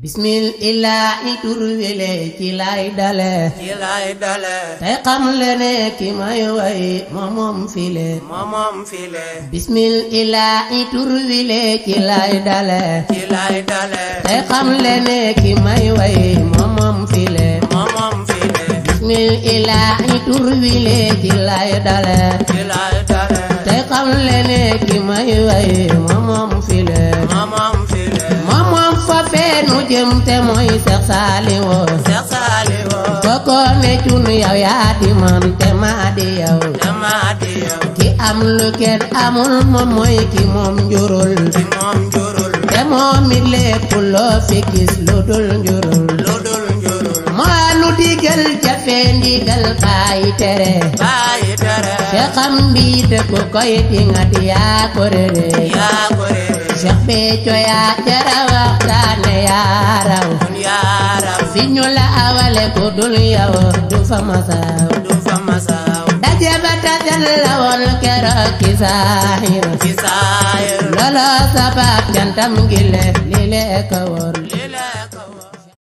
bismillaahi tur wile ci lay dale tey xam le ne ki may way moom file bismillaahi tur wile ci lay dale tey xam le ne ki may way moom file bismillaahi tur wile ci lay dale tey xam le ne ki may way moom file fa feenu jëm te mooy Seex Saaliwu koko ne cun yow yaa di man te maa di yow ki am lu kenn amul moom mooy ki moom njurul te moom it lépp loo fi gis lu dul njurul moo nu digal jafe ndigal bàyyi tere Seexam bi te ku koy dingat yaa ko rere Seex Béthio yaa jara waxtaane yaa raw fi ñu la awale ku dul yow du fa masaw daje ba tasel la woon keroog ci saahir looloo sabab jantam gi le li le ko wóor